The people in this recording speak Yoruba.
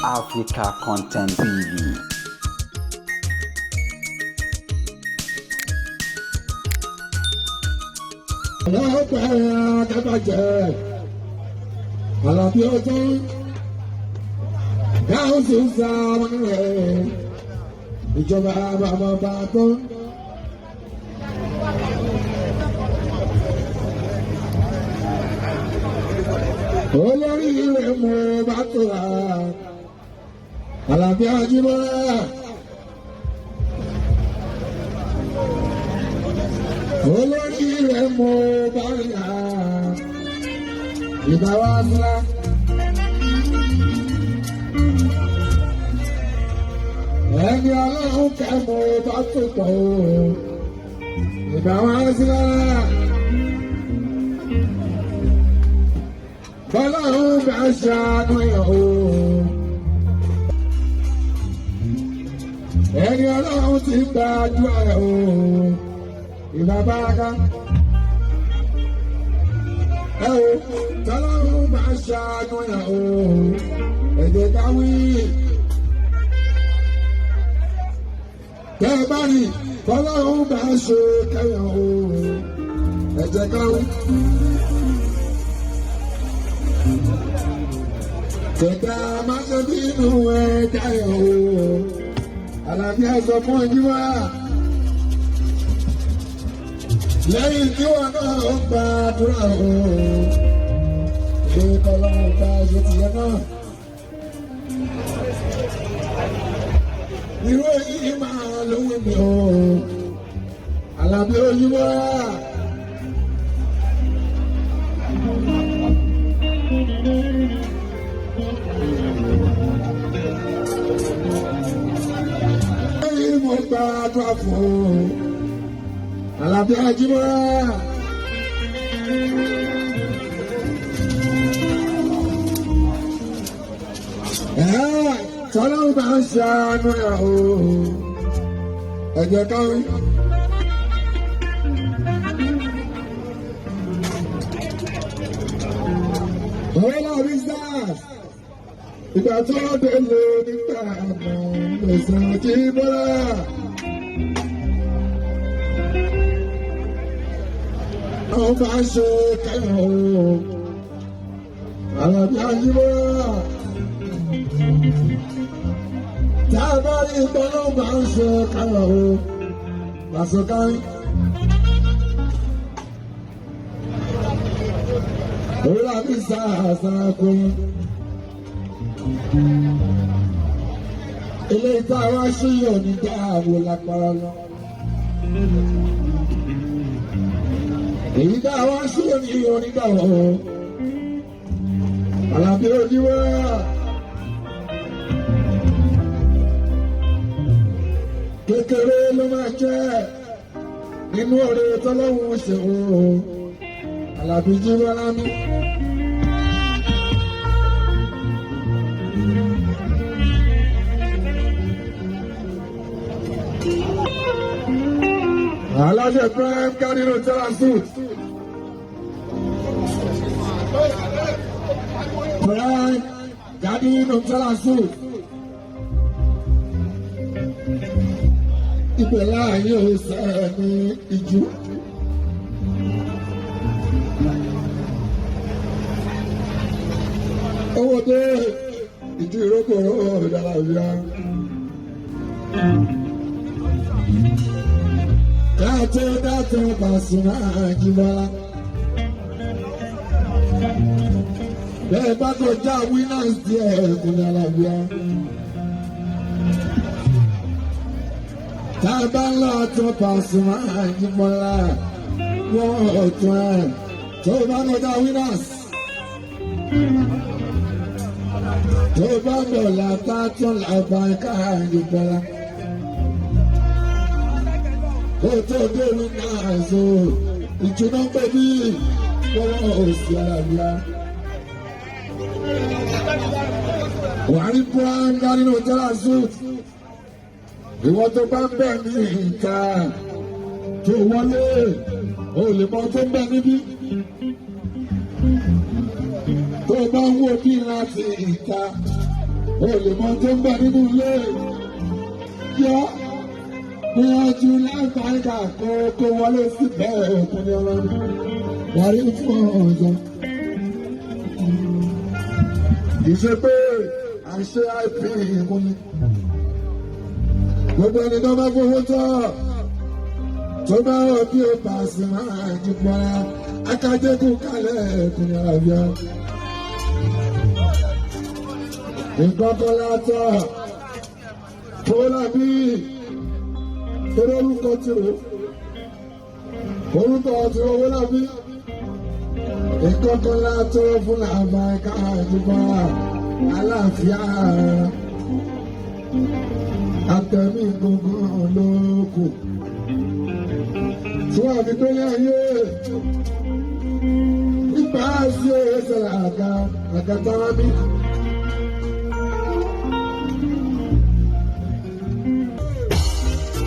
Africa Content TV. Ọlọ́pàá akẹ́bàjẹ́ Àlàbí ọjọ́ gáúsù sáwọn rẹ̀ ìjọba bàbá bá tó. Olórí rẹ̀ mú bá tó rà Àlàbí Ajíbọ́lá. Olórí rẹ̀ mú bá rà ìbá wa ńlá. Ẹni ọlọ́run kẹ́ mú bá tó tọ̀ o ìbá wa ńlá. Bọ́lọ́run bá ṣàánú yàn o. Ẹni ọlọ́run ti gbàdúrà rẹ̀ o. Ìbá bá ká. Ẹ o, tọ́lọ́run bá ṣàánú yàn o. Ẹ jẹ́ ká wí. Tẹ́ ẹ bá rìn, tọ́lọ́run bá ṣe kẹ́yàn o. Ẹ jẹ́ ká wí. Kẹ̀kẹ́ máa ṣe bínú ẹ dáyọ̀ o. Àlàbí ẹ̀sọ́ fún ẹjú wá. Lẹ́yìn tí wọn náà ń gbàdúrà o. Ṣé kọ́lọ́run bá ṣe tìyẹ náà? Irú èyí máa lówó mi o. Àlàbí ojú wá. Lẹ́yìn mo gbàdúrà fún o. Àlàbí Ajíbọ́lá. Ẹ̀ tọ́lọ́run bá ń ṣàánú ẹ̀ o. Ẹ jẹ́ ká rí. Ọlá Rizas, ìgbà tó délé nígbà mọ̀ lọ́sàn Ajíbọ́lá. Àwọn máa ń ṣe kẹ́hìn o. Àlàbí Ajíbọ́lá. Tá a bá rí ìtọ́nà máa ń ṣe kẹ́hìn o. Làṣọkárí. Ọlá Rizas kún. Ilé ìta wá sí òní dáàbò lápára lọ. Èyí tá a wá sí òní onídàwọ̀. Àlàbí oníwà. Kékeré ló máa jẹ́ nínú ọ̀rẹ́ tọ́lọ́hún ṣe o. Àlàbí jíwọ́lá mi. Aláṣẹ Prime Garden Hotel and Suites. Prime Garden Hotel and Suites. Ibẹ̀ láàyè ọ̀sẹ̀ ní ìjú. Owó dé ìjú ìrókò ìdárayá. Dátó dátó Pasuma Ajíbọ́lá. Bẹ́ẹ̀ bá kọjá winners díẹ̀ kúnlẹ̀ àlàáfíà. Tá a bá lọ tó Pasuma Ajíbọ́lá, wọ́n ọ̀tún ẹ̀ tó bá kọjá winners. Tó bá dọ̀là tá a tún làbá ká Ajíbọ́lá kó tó dé winners o ìjùnà pẹ̀lú wọ́wọ́ òsì àlàáfíà. Wàá rí Prime Garden Hotel and Suites. Ìwọ tó bá ń bẹ̀ ní ìta tó wọlé o lè mọ tó ń bẹ̀ níbí. Tó bá ń wò bí láti ìta O lè mọ tó ń bọ̀ nínú ilé. Yọ gbìyànjú láǹfààní kó kó wọlé síbẹ̀ òkun ní ọlọ́run. Wàrí fún ọ̀jọ̀. Kì í ṣe pé à ń ṣe IP ìkúnni. Gbogbo ẹni tó bá fowó tọ́ tó bá rọ̀ bí ó bá sì máa jí pọ́nra akájẹ́kù kálẹ̀ ẹ̀kúnni àlàáfíà. Nǹkan kan látọ̀ Fọlábí torí orúkọ tí o orúkọ tí o Fọlábí nǹkan kan látọ̀ fún làbáyé àdúgbò àlàáfíà àtẹ̀mí gbogbo lóko tí wọ́n fi gbélé ayé nípa sí ẹsẹ̀ àga àgàtà mi.